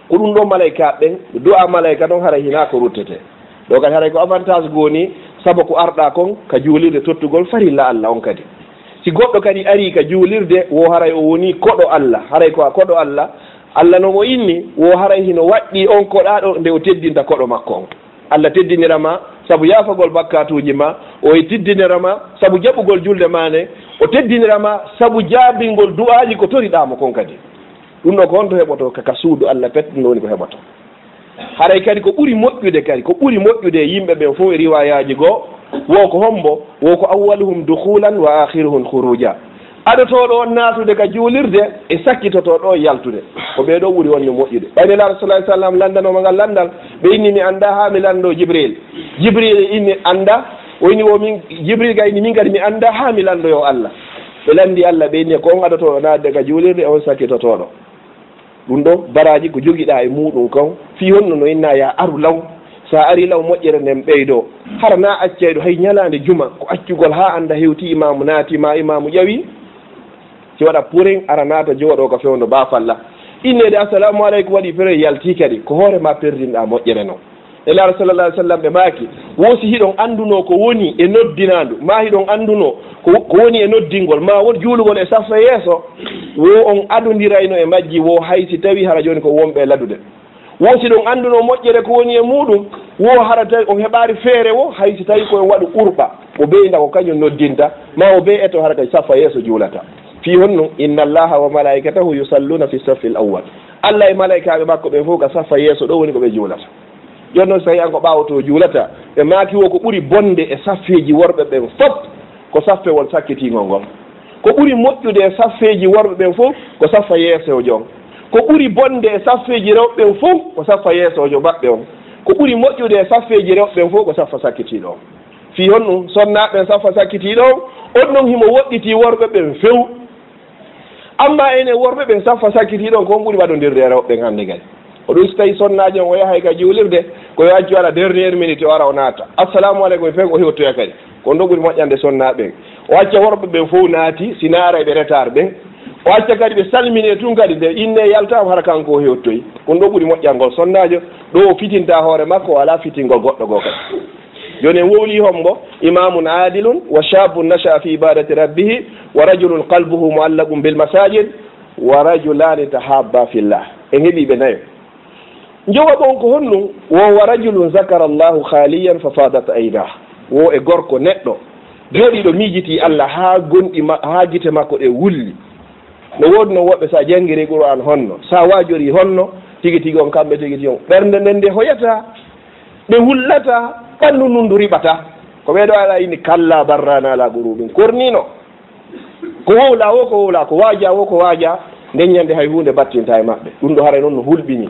Ko ɗum ɗo malaykaaɓe ɓen, du'a malayka ɗon haray hinaa ko ruttete. Ɗo kadi haray ko avantage goni, sabu ko arɗa kon ka juulirde tottugol farilla Allah on kadi. Si goɗɗo kadi ari ka juulirde, wo haray o woni koɗo Allah, haray ko a koɗo Allah, Allah no mo inni, wo haray hino waɗɗi on koɗaaɗo nde o teddinta koɗo makko on. Allah teddinira ma sabu yaafagol bakkaatuuji ma, o e teddinira ma sabu jaɓugol julde ma nde, o teddinira ma sabu jaabingol du'aaji ko toriɗaa mo kon kadi. Ɗum ɗo ko honto heɓoto ka, ka suudu Allah pet, ɗum ɗo woni ko heɓoto. Haray kadi ko ɓuri moƴƴude kadi, ko ɓuri moƴƴude e yimɓe ɓen fof e riwaayaaji goo, wo ko hombo, wo ko awwaluhum dukhulan wa akhiruhum khuruja. Adotooɗo on naatude ka juulirde e sakkitotooɗo on yaltude. Ko ɓee ɗoo ɓuri wonde moƴƴude. Ɓay Nelaaɗo sallallahu alaihi wasallam lanndanooma ngal lanndal, ɓe inni mi anndaa haa mi lanndoo Jibril. Jibril inni anndaa, o inni wo min, Jibril ka inni min kadi mi anndaa haa mi lanndoyoo Allah. Ɓe lanndi Allah, ɓe inni ko on adotooɗo naatde ka juulirde, on sakkitotooɗo. Ɗum ɗo baraaji ko jogiɗaa e muuɗum kon, fii honno no innaa yaa aru law, so a arii law moƴƴere nden ɓeydoo. Hara na accayɗo hay ñalaande juma, ko accugol haa annda hewti imaamu naati ma imaamu ƴawi, si waɗa purin ara naata jooɗoo ka fewndo baafalla. Inneede assalaamu aleykum waɗi pere yaltii kadi, ko hoore ma perdinɗaa moƴƴere non. Nelaaɗo sallallahu alaihi wasallam ɓe maaki, wo si hiɗon anndunoo ko woni e noddinaandu, maa hiɗon anndunoo ko, ko woni e noddingol, maa won juulugol e saffe yeeso, wo on adondirayno e majji, wo hay si tawi hara jooni ko wonɓe e laddude. Wo si ɗon anndunoo moƴƴere ko woni e muuɗum, wo hara tawi on heɓaari feere wo, hay si tawi ko on waɗu urɓa, o bee nda ko kañum noddinta, maa o bee eto hara kay saffa yeeso juulata. Fii honno? Inna Allaha wa malaikatahu yusalluna fi saffil awwal. Allah e malaykaaɓe makko ɓen fof ka saffa yeeso ɗo woni ko ɓe juulata. Jooni noon, so tawii an ko ɓaawo to juulata, ɓe maaki wo ko ɓuri bonde e saffeeji worɓe ɓen fof ko saffewol sakkitiingol ngol. Ko ɓuri moƴƴude e saffeeji worɓe ɓen fof ko saffa yeeso jon. Ko ɓuri bonde e saffeeji rewɓe ɓen fof ko saffa yeesoojo maɓɓe on. Ko ɓuri moƴƴude e saffeeji rewɓe ɓen fof ko saffa sakkitiiɗo on. Fii honɗum? Sonnaaɓe ɓen saffa sakkitiiɗo on, on ɗon himo woɗɗitii worɓe ɓen few. Amma enen worɓe ɓen saffa sakkitiiɗo on, ko on ɓuri waɗondirde e rewɓe ɓen hannde kadi. Ko ɗum, si tawii sonnaajo on o yahay ka juulirde, ko yo accu ala dernière minute o ara o naata. Assalaamu aleykum, e fewndo o hewtoya kadi. Ko ɗum ɗoo ɓuri moƴƴande sonnaaɓe ɓen. O acca worɓe ɓen fow naati, si naaray ɓe retard ɓen. O acca kadi ɓe salmine tun kadi, nde inne yaltaama hara kanko o hewtoyi. Ko ɗum ɗoo ɓuri moƴƴangol sonnaajo, ɗo o fitinta hoore makko, o alaa fitingol goɗɗo goo kadi. Jooni en wowlii hombo, imamun adilun wa shabun nasha'a fi ibadati rabbihi wa rajulun qalbuhu mu'allaqun bil masajid wa rajulani tahabba fillah. En heɓii ɓe nayo. Njowaɓon ko honɗum? Wo wa rajulun zakara Allahu khaliyan fa fadat aynah. Wo e gorko neɗɗo jooɗiiɗo miijitii Allah haa gonɗi ma-, haa gite makko ɗe wulli. No woodi non woɓɓe, so a janngirii Qur'aan honno, so a waajorii honno, tigi tigi on kamɓe tigi tigi on, ɓernde nden nde hoyataa, ɓe wullataa, ɓanndu ndun ndu riɓataa. Ko ɓee ɗoo Alla inni, "Kalla barrana ala qulubin." Korniino. Ko wowlaa wo ko wowlaa, ko waajaa wo ko waajaa, nden ñannde hay huunde battintaa e maɓɓe. Ɗum ɗo haray noon no hulɓinii.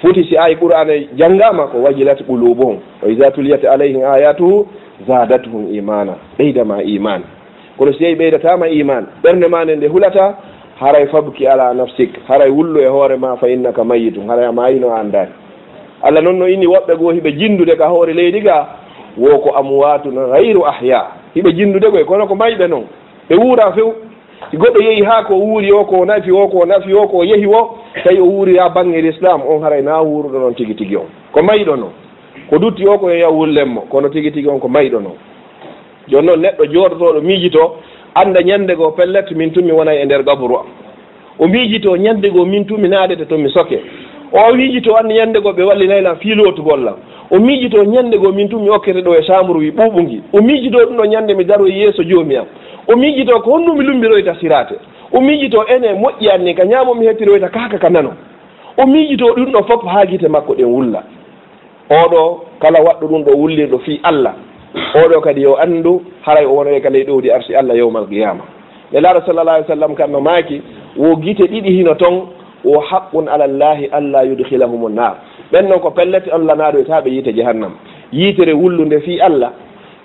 Foti si aaya Qur'aana janngaama ko wajilat qulubuhum. Wa iza tuliyat alayhim ayatuhu zadatuhum imana. Ɓeyda ma iman. Kono si yehi ɓeydataa ma iman, ɓernde maa nden nde hulataa, haray fabki ala nafsik, haray wullu e hoore maa, fa innaka mayyitun, haray a maayino a anndaani. Alla noon no inni woɓɓe goo hiɓe jinndude ka hoore leydi ga, wo ko amwatun ghayru ahya. Hiɓe jinndude koy, kono ko mayɓe noon. Ɓe wuuraa few. Si goɗɗo yehi haa ko wuuri o, ko nafi o, ko nafi o, ko yehi o, tawi o wuuri haa baŋŋe l'islam, on haray na wuuruɗo noon tigi tigi on. Ko mayɗo noon. Ko dutti o ko yo yawullen mo, kono tigi tigi on ko mayɗo noon. Jooni noon neɗɗo jooɗotooɗo miijitoo, annda ñannde goo pellet min tun mi wonay e nder qaburu am. O miijitoo ñannde goo min tun mi naadete ton mi soke. O miijitoo annda ñannde goo ɓe wallinay lan fii lootugol lan. O miijitoo ñannde goo min tun mi okkete ɗoo e saamuru wi ɓuuɓu ngi. O miijitoo ɗum ɗoo ñannde mi daroy yeeso Joomi am. O miijitoo ko honno mi lummbiroyta siraate. O miijitoo ene moƴƴi an ni ka ñaamo mi hettiroyta kaaka ka nano. O miijitoo ɗum ɗoo fof haa gite makko ɗen wulla. Oo ɗoo, kala waɗɗo ɗum ɗoo wullirɗo fii Alla, oo ɗoo kadi yo anndu, haray o wonoyay ka ley ɗowdi arsi Alla yawmal qiyaama. Nelaaɗo sallallahu alayhi wa sallam kan no maaki, wo gite ɗiɗi hino ton, wo haqqun ala Llaahi alla yudkhilahum nnaar. Ɓen non ko pellet Alla naadoytaa ɓe yiite jahannam. Yiitere wullunde fii Alla,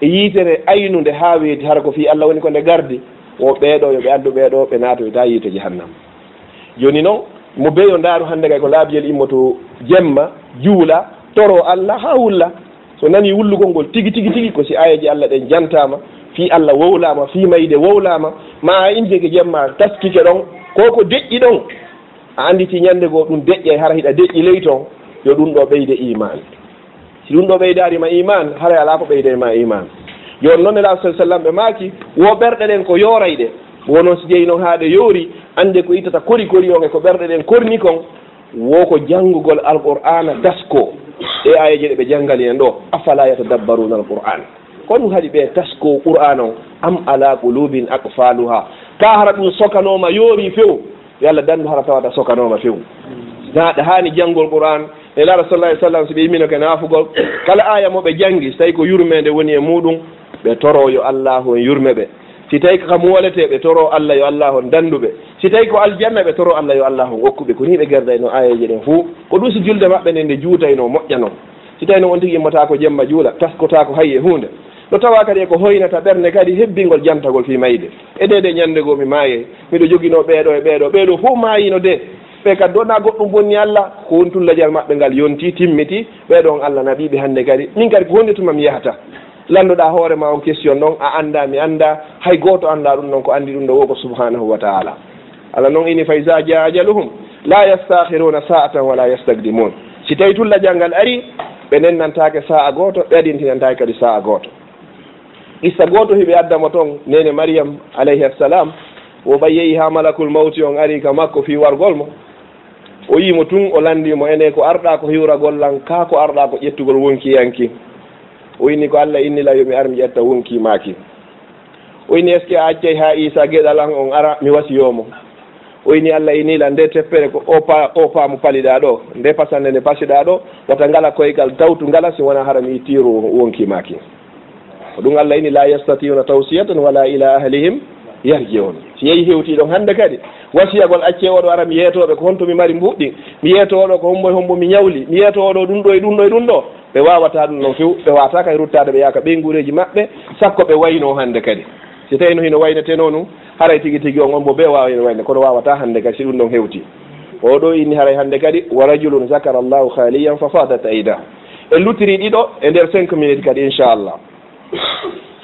e yiitere aynunde haa weeti, hara ko fii Alla woni ko nde gardi, wo ɓee ɗoo, yo ɓe anndu ɓee ɗoo, ɓe naatoytaa yiite jahannam. Jooni non, mo beyo ndaaru hannde kay ko laabiyel immoto jemma, juula, toro Alla haa wulla. So nani wullugol ngol tigi, tigi, tigi, ko si aayeeje Alla ɗen jantaama, fii Alla wowlaama, fii mayde wowlaama, ma a innde ke jemma taskike ɗon, ko ko deƴƴi ɗon. A annditi ñannde goo ɗum deƴƴay, hara hiɗa deƴƴi ley ton, yo ɗum ɗoo ɓeyde iimaan. Si ɗum ɗoo ɓeydaari ma iimaan, haray alaa ko ɓeyday ma iimaan. Jooni non Nelaaɗo sallallahu alayhi wa sallam ɓe maaki, wo ɓerɗe ɗen ko yoorayɗe. Wo non si jeyi non haa ɗe yoori, annde ko ittata kori kori on e ko ɓerɗe ɗen korni kon, wo ko janngugol Alqur'aana taskoo. Ɗee aayeeje ɗe ɓe janngani en ɗoo, afala yatadabbaruna Alqur'aan. Ko ɗum haɗi ɓe taskoo Qur'aana on, am ala qulubin aqfaluha. Kaa hara ɗum sokanooma yoori few, yo Alla danndu hara tawata sokanooma few. Na ɗa haani janngol Qur'aan, Nelaaɗo sallallahu alayhi wa sallam, si ɓe immino ke naafugol, kala aaya mo ɓe janngi, si tawi ko yurmeende woni e muuɗum, ɓe toroo yo Allaahu on yurme ɓe. Si tawi ko ka mooletee, ɓe toroo Alla yo Allaahu on danndu ɓe. Si tawi ko aljanna, ɓe toroo Alla yo Allaahu on okku ɓe. Ko nii ɓe gerdayno aayeeje ɗen fuu. Ko ɗum si julde maɓɓe nden nde juutaynoo, moƴƴanoo. Si tawi no on tigi immotaako jemma juula, taskotaako hay e huunde. No tawaa kadi e ko hoynata ɓernde kadi hebbingol jantagol fii mayde. E dee dee ñannde goo mi maayay, miɗo joginoo ɓee ɗoo e ɓee ɗoo, ɓee ɗoo fof maayino dee. Ɓe kadi ɗoo na goɗɗum bonni Alla, ko woni tullajal maɓɓe ngal yonti, timmiti, ɓee ɗoo on Alla naɓii ɓe hannde kadi. Min kadi ko honde tuma mi yahata? Lanndoɗaa hoore maa on question ɗon, a anndaa, mi anndaa, hay gooto anndaa ɗum ɗon, ko anndi ɗum ɗoo wo ko subhanahu wa ta'ala. Alla non ini, "Fa iza jaa ajaluhum, la yastakhiruna sa'atan wa la yastaqdimun." Si tawi tullajal ngal ari, ɓe nennantaake sa'a gooto, ɓe adintinantaake kadi sa'a gooto. Qissa gooto hiɓe adda mo ton, neene Maryam alayhi salam, wo ɓay yehi haa malakul mawti on ari ka makko fii wargol mo. O yii mo tun, o lanndii mo, "Ene ko arɗaa ko hiwragol lan, kaa ko arɗaa ko ƴettugol wonki an ki?" O inni, "Ko Alla inni lan yo mi ar mi ƴetta wonki maa ki." O inni, "Est-ce que a accay haa Iisa geɗal an on ara, mi wasiyoo mo?" O inni, "Alla inni lan, nde teppere ko o pa-, o paamu paliɗaa ɗoo, nde pasannde nde pasiɗaa ɗoo, wata ngala koygal tawtu ngala, si wonaa hara mi ittii ru-, wonki maa ki." Ko ɗum Alla inni, "La yastati'una tawsiyatan wala ila ahlihim yarji'un." Si yehi hewtii ɗon hannde kadi, Wasiyagol accee oɗo ara mi yeetooɓe ko honto mi mari mbuuɗi, mi yeetoo oɗo ko hombo e hombo mi ñawli, mi yeetoo oɗo ɗum ɗo e ɗum ɗo e ɗum ɗo. Ɓe waawataa ɗum ɗon few, ɓe waawataa kay ruttaade ɓe yaaka ɓeynguureeji maɓɓe, sakko ɓe waynoo hannde kadi. Si tawii no hino waynetenoo nun, haray tigi tigi on, on mbo ɓe waawayno wayne, kono waawataa hannde kadi si ɗum ɗon hewtii. Oɗo inni haray hannde kadi, wa rajulun zakara Allahu khaliyan fa fadat aynahu. En luttiri ɗiɗo e nder cinq minutes kadi, inchallah.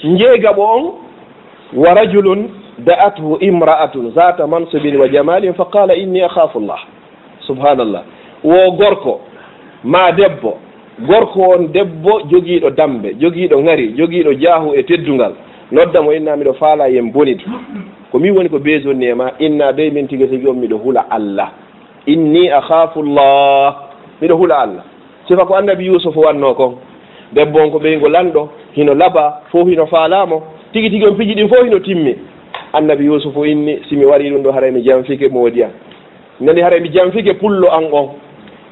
Njeegaɓo on, wa rajulun da'athu imra'atun zata mansubin wa jamalin fa qala inni akhafu Allah. Subhanallah. Wo gorko, maa debbo, gorko on debbo jogiiɗo dambe, jogiiɗo ŋari, jogiiɗo jaahu e teddungal, nodda mo, inna miɗo faalaa yen bonidu. Ko min woni ko beesonni e maa, inna dey min tigi tigi on miɗo hula Allah. Inni akhafu Allah. Miɗo hula Allah. Sifa ko annabi Yuusufu wannoo kon. Debbo on ko ɓeyngo lanɗo, hino labaa, fow hino faalaa mo. Tigi tigi on piiji ɗin fow hino timmi. Annabi Yuusufu inni, si mi warii ɗum ɗo, haray mi janfike moodi an. Nani, haray mi janfike pullo an on.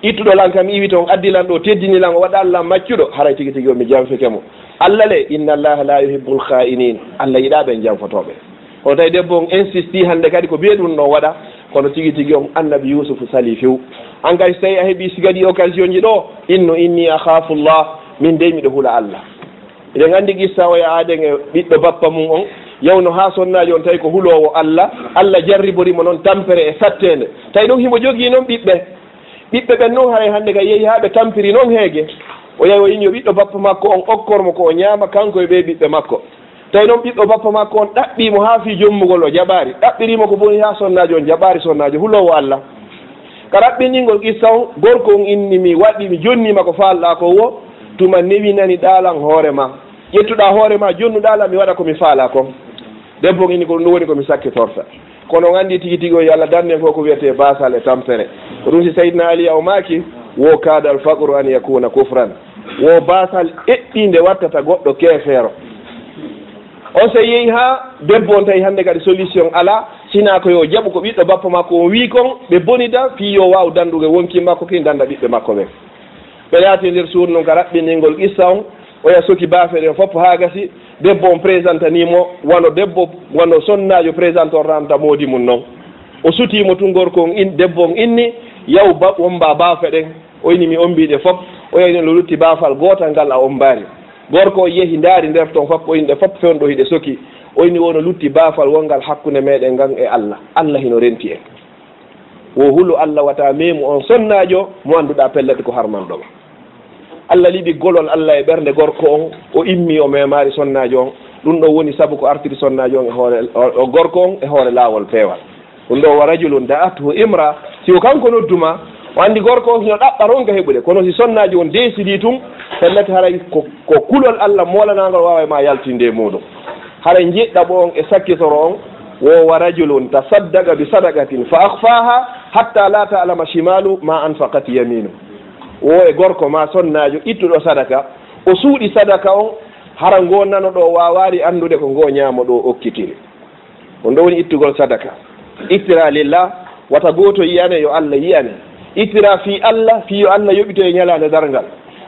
Ittuɗo lan kam iwi ton, addi lan ɗo, teddini lan, o waɗa lan maccuɗo, haray tigi tigi on mi janfike mo. Allah le, inna Allaha la yuhibbul kha'inin. Allah yiɗaa ɓen janfotooɓe. Kono tawi debbo on insisti hannde kadi ko bee ɗum ɗon waɗa, kono tigi tigi on annabi Yuusufu salii few. An kay, so tawi a heɓii sigadi occasion ji ɗo, inno inni akhafu Allah, min dey miɗo hula Allah. Eɗen anndi qissa o yaaden e ɓiɗɗo bappa mum on, yawno haa sonnaajo on tawi ko huloowo Allah, Allah jarribori mo non tampere e satteende. Tawi ɗum himo jogii non ɓiɓɓe. Ɓiɓɓe ɓen non haray hannde kay yehi haa ɓe tampiri non heege. O yahi o inni yo ɓiɗɗo bappa makko on okkor mo ko o ñaama kanko e ɓee ɓiɓɓe makko. Tawi non ɓiɗɗo bappa makko on ɗaɓɓii mo haa fii jommugol, o jaɓaari. Ɗaɓɓirii mo ko boni haa sonnaajo on jaɓaari, sonnaajo huloowo Allah. Ka raɓɓiningol qissa on, gorko on inni, mi waɗi, mi jonnii ma ko faalɗaa ko wo, tuma newinani ɗaa lan hoore maa. Ƴettuɗaa hoore maa, jonnuɗaa lan, mi waɗa ko mi faalaa kon. Debbo on inni, ko ɗum woni ko mi sakkitorta. Kono on anndi tigi tigi o, yo Allah dannden ko ko wiyetee baasal e tampere. Ɗum si Sayyidina Ali o maaki, wo kaadal faqru an yakuna kufran. Wo baasal eɓɓii nde wattata goɗɗo keefeero. On so yehi haa debbo on tawi hannde kadi solution alaa, sinaa ko yo jaɓu ko ɓiɗɗo bappa makko on wii kon, ɓe bonida, fii yo waaw danndude wonki makko kin, dannda ɓiɓɓe makko ɓen. Ɓe naati e nder suudu non ka raɓɓiningol qissa on, oya soki baafe ɗen fof haa gasi, debbo on présentanii mo, wano debbo, wano sonnaajo présentoranta moodi mum non. O sutii mo tun, gorko on in, debbo on inni, yaw ba, womba baafe ɗen. O inni mi ombii ɗe fof. O yahi no lutti baafal gootal ngal a ombaali. Gorko o yehi ndaari nder ton fof, o inni ɗe fof fewndo hiɗe soki. O inni wono lutti baafal wongal hakkunde meɗen ngal e Allah. Allah hino renti en. Wo hulu Allah wata meemu on sonnaajo mo annduɗaa pellet ko harmanɗo ma. Allah liɓi golol Allah e ɓernde gorko on, o immi o meemaali sonnaajo on. Ɗum ɗo woni sabu ko artiri sonnaajo on e hoore, o, o gorko on e hoore laawol peewal. Ɗum ɗo wa rajulun da'athu imra, si ko kanko nodduma, o anndi gorko on hino ɗaɓɓa ronka heɓude, kono si sonnaajo on deesidii tun, pellet haray ko, ko kulol Allah moolanaangol waawa e ma yaltinde e muuɗum. Haray njiɗɗaɓo on e sakkitoro on, wo wa rajulun tasaddaqa bi sadaqatin fa akhfaha hatta la ta'lama shimalu ma anfaqat yaminu. Wo e gorko ma sonnaajo ittuɗo sadaka, o suuɗi sadaka on, hara ngo nano ɗo waawaali anndude ko ngo ñaamo ɗo okkitiri. Ko ɗum woni ittugol sadaka. Ittira lillah, wata gooto yi'ane, yo Allah yi'ane. Ittira fii Allah, fii yo Allah yoɓito e ñalaande darngal.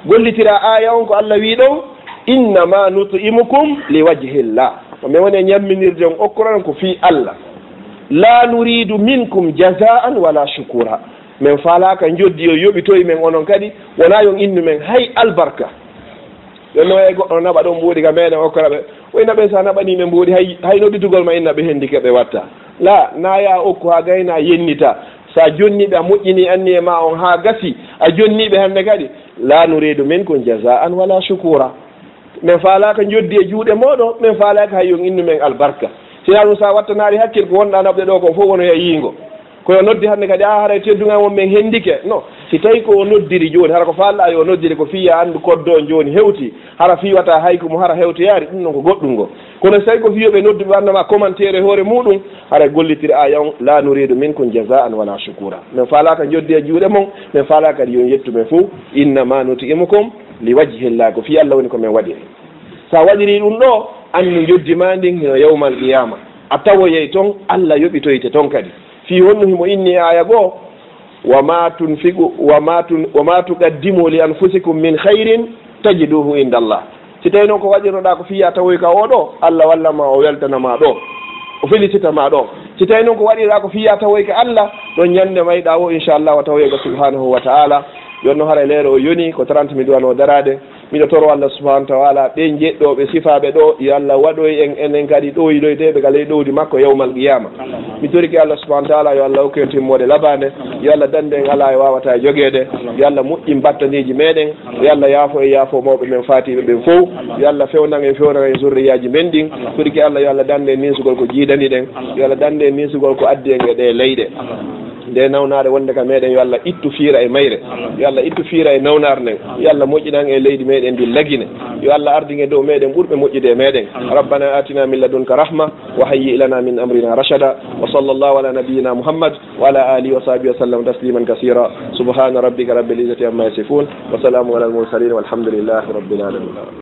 Gollitira aaya on ko Allah wii ɗon, innama nut'imukum li wajhillah. Ko men woni e ñamminirde on, okkoron ko fii Allah. La nuridu minkum jazaan wala shukura. Men faalaaka njoddi yo yoɓitoy men onon kadi, wonaa yon innu men hay albarka. Yo no e goɗɗo naɓa ɗon mbuuɗi ka meɗen okkora ɓe. Woy naɓen sa naɓanii ɓe mbuuɗi, hay, hay nodditugol ma inna ɓe hendike ɓe watta. La, na ya okku haa gayna yennita. Sa jonni ɓe a moƴƴini anniye ma on haa gasi, a jonni ɓe hannde kadi. La nuridu minkum jazaan wala shukura. Men faalaaka njoddi e juuɗe mooɗon, men faalaaka hay on innu men albarka. Sinaa ɗum sa wattanaali hakkil ko wonɗa naɓde ɗo kon fof wono ya yiingo. Ko yo noddi hannde kadi, a haray teddungal mon men hendike. No, si tawi ko o noddiri jooni, hara ko faalɗa yo noddiri ko fii ya anndu koddo on jooni hewti, hara fii wata hay ko mo hara hewtoyaari, ɗum ɗon ko goɗɗum ngo. Kono si tawi ko fii yo ɓe noddu ɓe annama commentaire e hoore muuɗum, haray gollitir aaya on, la nuridu minkum jazaan wala shukura. Men faalaaka njoddi e juuɗe mon, men faalaaka kadi yo on yettu men fof, innama nut'imukum li wajhillah, ko fii Allah woni ko men waɗiri. Sa waɗiri ɗum ɗo, anndu njoddi ma ndin hino yawmal qiyama. A tawoyay ton, Allah yoɓitoyte ton kadi. Fii honno himo inni e aaya goo, "Wa ma tunfiqu, wa ma tun-, wa ma tuqaddimu li anfusikum min khairin tajiduhu inda Allah." Si tawi noon ko waɗirnoɗaa ko fii ya tawoy ka oo ɗoo, Allah walla ma, o weltana ma ɗoo, o felicita ma ɗoo. Si tawii noon ko waɗiraa ko fiyaa tawoyka Allah, ɗoon ñande mayɗaa woo, inchallah, wa tawoyka subhanahu wa taala. Jooni noon haray leere o yoni, ko trente mi duwanoo daraade. Miɗo toro Allah subhanahu wa taala, ɓee njeɗɗooɓe sifaaɓe ɗoo, yo Allah waɗoy en enen kadi ɗoyɗoyteeɓe ka ley ɗowdi makko yawmal qiyama. Mi torike Allah subhanahu wa taala, yo Allah hokku en timmoode labaande. Yo Allah dande en alaa e waawataa e jogeede. Yo Allah moƴƴin battandeeji meeɗen. Yo Allah yaafo e yaafo mawɓe men faatiiɓe ɓen fow. Yo Allah fewnan en, fewnan en zurriyaaji men ɗin. Torike Allah, yo Allah dande en ninsugol ko jiidani ɗen. Yo Allah dande en ninsugol ko addi en e ɗee leyɗe. Nde nawnaare wonde ka meeɗen, yo Allah ittu fiira e mayre. Yo Allah ittu fiira e nawnaare nden. Yo Allah moƴƴinan en leydi meeɗen ndi lagine. Yo Allah ardin e dow meeɗen ɓurɓe moƴƴude e meeɗen. ربنا آتنا من لدنك رحمة وهيئ لنا من أمرنا رشدا. وصلى الله على نبينا محمد وعلى آله وصحبه وسلم تسليما كثيرا. سبحان ربك رب العزة عما يصفون. وسلام على المرسلين والحمد لله رب العالمين.